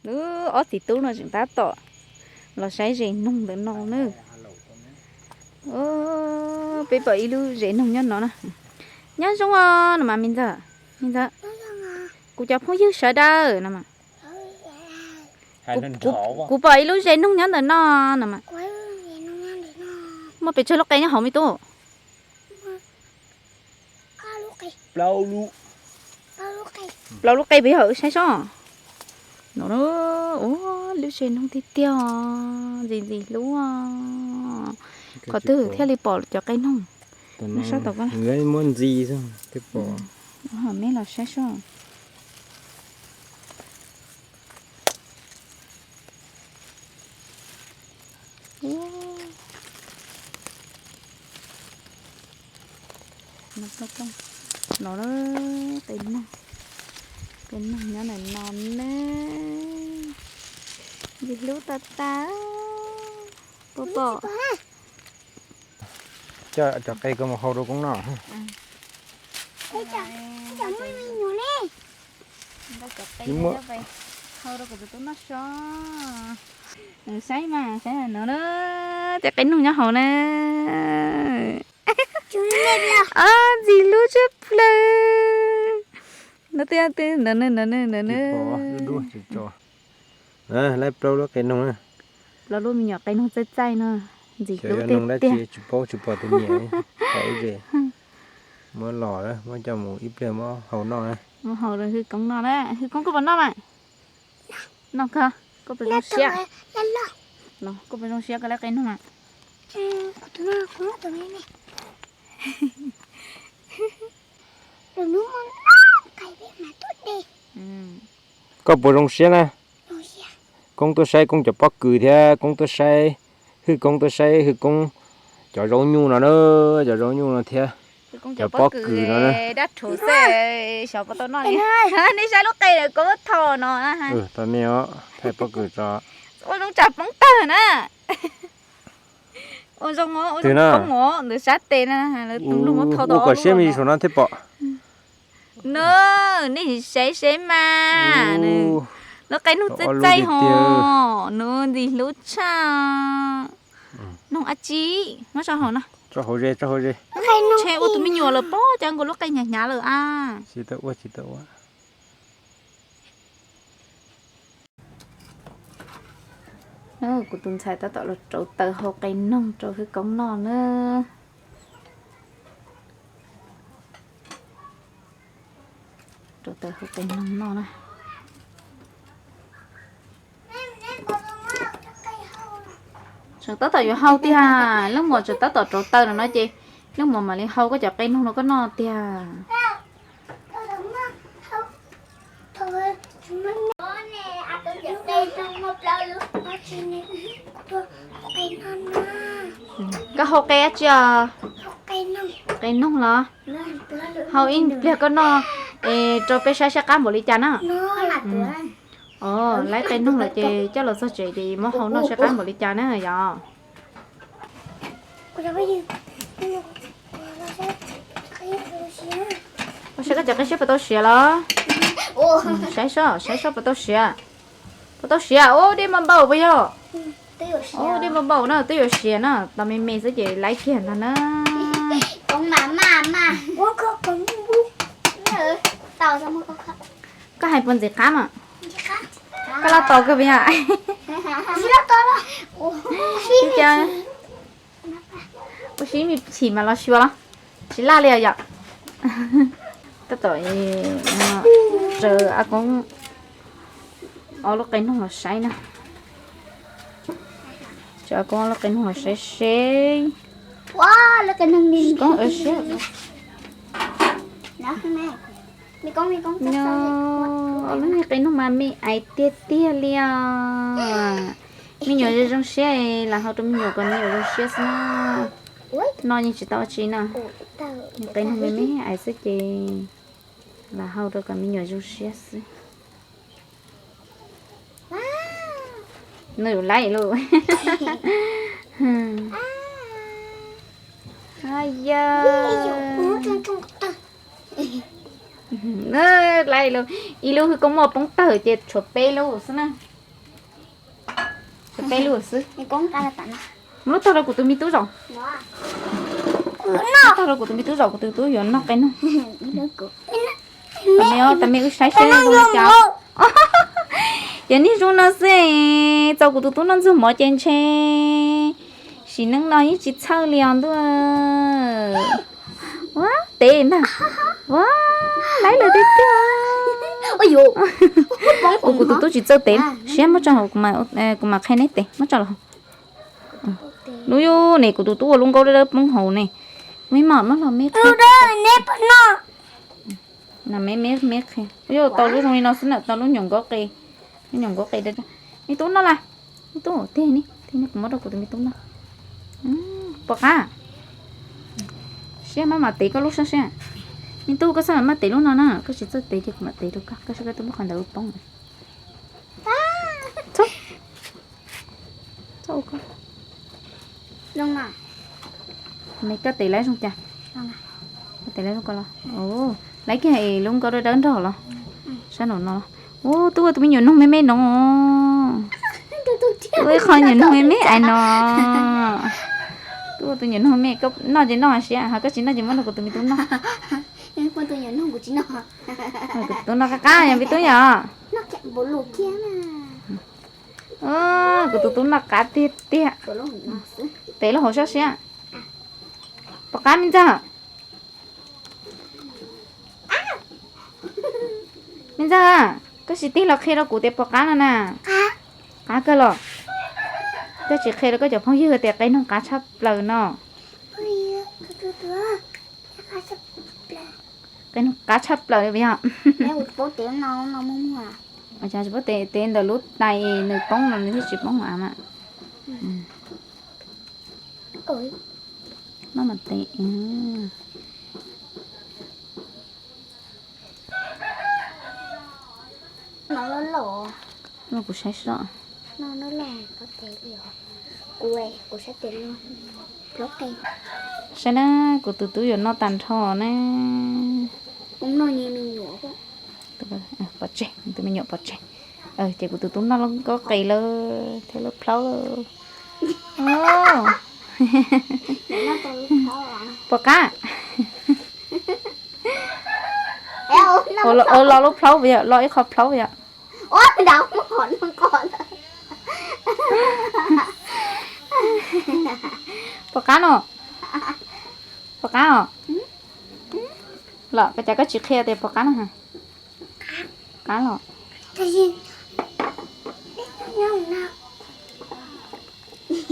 Lub ob txiv tub no tseem tab tom los saib zes noog ntawm no na. Peb pom ib lub zes noog nyob no na. Nyob zoo os no mas me ntxawg, me ntxawg, kuv cov phooj ywg sawv daws no mas. Kuv pom ib lub zes noog nyob ntawm no no mas. Muaj pes tsawg lub qe nyob hauv me tub? Plaub lub qe puas yog? Saib seb. No, ua lub zes noog tiag tiag, ntxim ntxim hlub. Qhov twg thiaj li pom cov qe noog? Muab ntxiv xwb twb pom. Me los saib seb. No, qe noog nyob ntawm no ne. Ntxim hlub tas tas. Puas pom? Coj cov qe ko mus hau rau koob noj. Hau rau kuv tus tub noj so. Saib mas, saib no, tej qe noog nyob hauv na. Ntxim hlub tshaj plaws. No, twb, twb, no, no, no, no. Lawv plaub lub qe noog na. Plaub lub me nyuam qe noog txaij txaij no, ntxim hlub tiag tiag. Tsis paub tsis pom tus niam, pom ib zes. Muab los, muab coj mus ib pliag muab hau noj na. Muab hau rau Hwj Koob noj na. Hwj Koob, koj puas noj mas? Noj koj, koj puas zoo siab? Koj puas zoo siab koj lub qe noog mas? Koj puas zoo siab na? Koob tuaj saib Koob cov pob kws thiab Koob tuaj saib, Hwj Koob tuaj saib Hwj Koob cov zaub nyuj no na, cov zaub nyuj no thiab cov pob kws no na. Dab rhuv xwb, xyov puas tau noj li. Nej saib lub qe koob thaum no. Thaij pob kws tso. Ua zoo tsam poob tawg na. Ua zoo, ua zoo poob os, ntawm sab tes na, lawv tus lug muab thau tau kom siab me saum no thiaj pom. No, nej saib seb mas, lub qe noog txaij txaij ho, no ntxim hlub tshaj. Noog ab tsi, muab tso hauv no. Tso hauv ze, tso hauv ze. Ntshe ua tus me nyuam lawm pob, cas nkaus lub qe hnyav hnyav lawm a. Tsis tau ua, tsis tau ua. Kuv tus ntxhais tab tom los rauv taws hau qe noog rau Hwj Koob noj na. Rauv taws hau qe noog noj na. Tseem tab tom yuav hau tiag, leej muam tseem tab tom rauv taws no no ces leej muam mam li hau koj cov qe noog no koj noj tiag. Koj hau qe dab tsi os? Qe noog los? Hau ib pliag koj noj es rau peb saib seb qab npaum li cas na. Os, laib qe noog lawm ces coj los txog tsev ces muab hau noj seb qab npaum li cas na yom. Ua saib koj cov qe siab puas tau siav los? Saib seb, saib seb puas tau siav. Puas tau siav, ua dej npau npau puas yog? Ua dej npau npau na, twb yuav siav na, tos me me xwb ces laib kiag ntag na. Koj hais puas ntxim qab mas? Koj laj tos kawg puas yog? Ua si me chim mas los xyuas los? Tsis laj li os yom. Tab tom tsaws a koob ob lub qe noog los saib na. Tsaws a koob ob lub qe noog los saib seb. Koob siab. Ob lub qe noog mas me ais tiag tiag li os. Me nyuam zoo zoo siab, lam hau rau me nyuam kom me nyuam zoo siab xwb na. Noj yeej tsis tau dab tsi na. Qe noog me me ais xwb ces lam hau rau kom me nyuam zoo siab xwb. Nws laib lawm. Yog, laib lawm. Ib lub Hwj Koob muaj poob tawg ces tshuav peb lub xwb na. Peb lub xwb. Muab lub tog rau kuv tus me tub zaum. Lub tog rau kuv tus me tub zaum, kuv tus tub yuav noj qe noog. Tam me os, tam me wb saib seb zoo li cas. Cov niag zoo no xwb, txaus kuv tus tub noj ntxuag mov ces ntshe sim neej no yeej tsis txhawj li os ntuj. Ua tev ntag. Ua, laib lawm tiag tiag. Ua, kuv tus tub tsis txawj tev. Siab muab tso hauv, kuv mam qhia neb tev, muab tso los. Lub yub ne, kuv tus tub ua lub nkaub dawb dawb poob hauv ne. Me mam muab los me qhia. Me me me qhia. Yus tau lub zoo li no xwb na, tau lub nyuam nkaub qe. Lub nyuam nkaub qe. Me tub noj las. Me tub, tig ni, tig ni kuv muab rau kuv tus me tub noj. Pom qab. Siab maj mam tev koj lub sab siab. Me tub, koj txhob maj tev lub no na, koj tsis txawj tev ces kuv mam tev rau koj, koj saib koj twb muab qhov ntawd ua poob. Me koj tev laib zoo cas? Koj tev laib zoo ko los? Laib kiag lub nkaub dawb dawb nrog los? Sab nraum no. Ub, tub ua tus me nyuam noog me me no. Tub ua ib qho nyuam noog me me ais no. Tub ua tus nyuam noog me, koj noj ces noj siab, ho koj tsis noj ces muab rau kuv tus me tub noj. Kuv tus tub noj qab qab yom me tub yom. Kuv tus tub noj qab tiag tiag. Tev lub hauv sab siab. Pom qab me ntxawg. Me ntxawg, koj sim tig los qhia rau kuv tias pom qab no na. Qab kawg los? Koj tsis qhia rau koj cov phooj ywg tias qe noog qab tshaj plaws no. Qe noog qab tshaj plaws li yog. Tsis paub tev ntawm lub tais nws poob no nws thiaj tsis poob av mas. Maj mam tev. Kuv saib seb. Saib na, kuv tus tub yuav noj tag nrho na. Pov tseg, tus me nyuam pov tseg. Ces kuv tus tub noj lub nkaub qe lawm thiab lub plhaub lawm. Pom qab. Los lub plhaub yom, los ib qho plhaub yom. Pom qab no. Pom qab os. Los koj cas koj tsis qhia tias pom qab no. Qab los.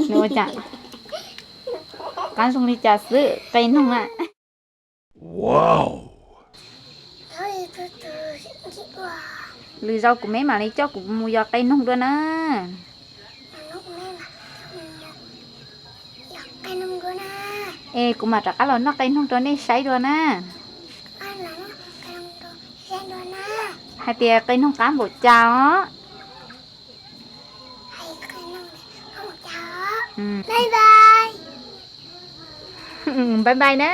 Nws ua cas? Qab zoo li cas xwb, qe noog na. Lwm zaus kuv me mam li coj kuv mus yos qe noog dua na. Es kuv mam rov qab los noj qe noog rau nej saib dua na. Hais tias qe noog qab npaum cas os. Bye bye na.